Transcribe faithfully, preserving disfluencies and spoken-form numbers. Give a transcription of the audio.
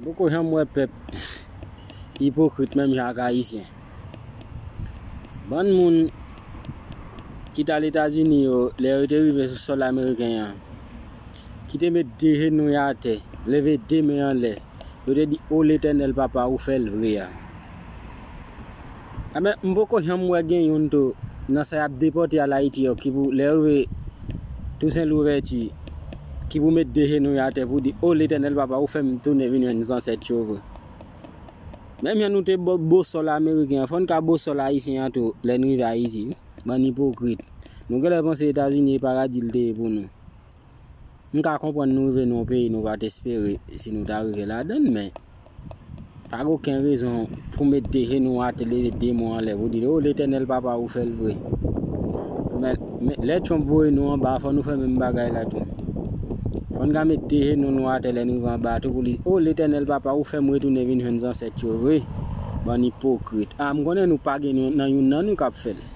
M poko janm wè pèp ipokrit menm jan ak Ayisyen. Bann moun ki t al Etazini yo, lè yo te rive sou sòl ameriken an, ki te met de jenou yo atè, leve de men anlè, yo te di, "O Letènèl Papa, ou fè l vre a." Ebyen, m poko janm wè gen youn tou nan sa y ap depòte al Ayiti yo ki pou lè yo rive Tousen Louvèti, ki pou met de jenou yo atè pou di, "O Letènèl Papa, ou fè m tounen vin jwenn zansèt yo vre." Menm jan nou te bo, bosòl ameriken an, fò n ka bosòl ayisyen an tou lè n rive Ayiti. Bann ipokrit. Nou genlè panse Etazini e paradi l te ye pou nou. M ka konprann nou rive nan yon peyi nou pa t espere si nou ta rive ladan l, men pa gen okenn rezon pou met de jenou atè, leve de men w anlè pou di, "O Letènèl Papa, ou fè l vre." Men, men lè Trump voye nou anba, fò nou fè menm bagay la tou. Fò n ka met de jenou nou atè lè nou rive anba a tou pou li, "O Letènèl Papa, ou fè m retounen vin jwenn zansèt yo vre." Bann ipokrit. A, m konnen nou pa gen nou, nan youn nan nou k ap fè l.